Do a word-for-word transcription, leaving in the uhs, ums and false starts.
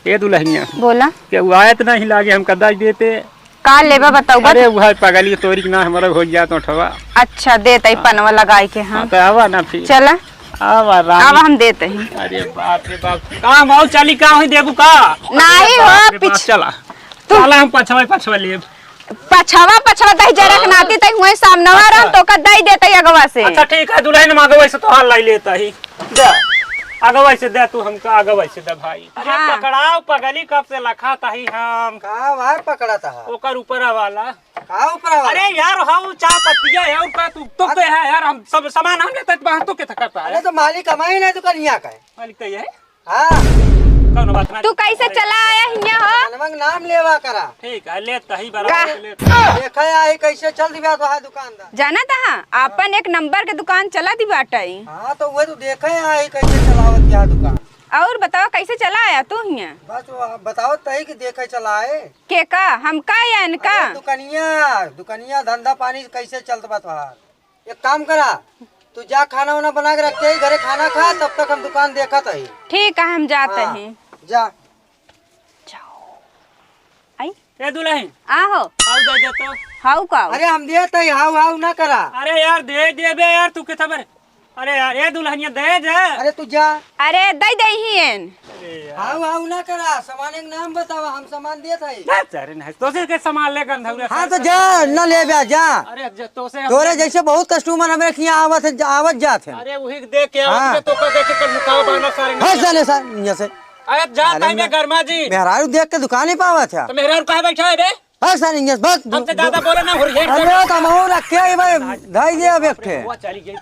ए दुलहिनिया, बोला। केहू आयत नहीं लागे, हमका दइ देते। का लेबा बताउबा? अरे, वह पगली तोरी के ना हमरा हो जात ओठवा। अच्छा, देतई हाँ। पनवा लगाई के, हाँ। हाँ, तो आवा ना फिर। चला। आवा रानी। आवा, हम देतई। अरे बाप रे बाप, काम आउ चली का होई देबू का? नहीं अरे हो, बाप रे बाप, पिछ- चला। तू चला, हम पछवा पछवा लेब। पछवा, पछवा तही जरक हाँ। नाती तही हुए सामनवा रहन अच्छा। तो का दई देतई अगवा से। अच्छा ठीक है, दुलहिन हम अगवा से तोहार लाई लेतई। दे, अगवा से दे तू हमका, अगवा से दे भाई। अरे हाँ। पकड़ाओ पगली, कब से लखा तही हम। का भाई पकड़ा तहा? ओकर ऊपरा वाला। का ऊपरा वाला? अरे यार, हाउ चाह पत्तिया है, और का तू, तू अच्छा। के है यार, हम सब सामान हम लेते हैं, तू के करता है? अरे तो मालिक हमारी ना दुकानिया का है। मालिक तो ये है। हाँ। कौनो बात ना। तू कैसे चला आया हियाँ हो? मनवा के नाम लेवा करा। ठीक है, लेतही बराबर का? से लेतही। देखे आई कैसे चल दिबा तो है दुकानदार। जाना तहा, आपन एक नंबर के दुकान चला दी बाटई। हाँ, तो वह तो देखे आई कैसे चलावत या दुकान। और बतावा, कैसे चला आया तू हियाँ? बस वो बतावत तही कि देखे चला आए। के का? हमका या इनका? अरे दुकनिया, दुकनिया धंधा पानी कैसे चलत बा तोहार? एक काम करा, तू जा खाना वाना बना के रख के आई, घरे खाना खा, तब तक हम दुकान देखत हई। ठीक है, हम जात हाँ, हई। जा। जाओ। आई? ए दुलहिन, आहो। हाउ दे दे तो। हाउ का? अरे हम देत हई, हाउ हाउ ना करा। अरे यार दे देबे यार, तू के खबर? अरे यार, ए दुलहिनिया दे दे। अरे तू जा। अरे दे दे ही एन। अरे यार। हाउ हाउ ना करा, सामान एक नाम बतावा, हम सामान देत हई। ना तेरे नहीं, तोसे के सामान लेकर धौरे हाँ, तो जा, ना लेबे, जा। अरे, ज-, तोसे हम तोरे जैसे बहुत customer हमरे खियाँ आवत है, जा-, आवत जात है। अरे, वही देख के हाँ। आवत है, तो का देख के कल मुकाबला बना सारे है नहीं। साले, साले, यहाँ से। अरे, जा, अरे, ताई में मैं गरमा जी। मेहरारू देख के दुकान ही पावत है। तो मेहरारू कहाँ बैठा है बे? है साले, यहाँ से, बस, हमसे दु-, ज्यादा दु-, बोले ना, हुरिहेर अरे, बोले। तो हम और रखे हैं भाई, धाई दे अब एक ठे। वो चली गई।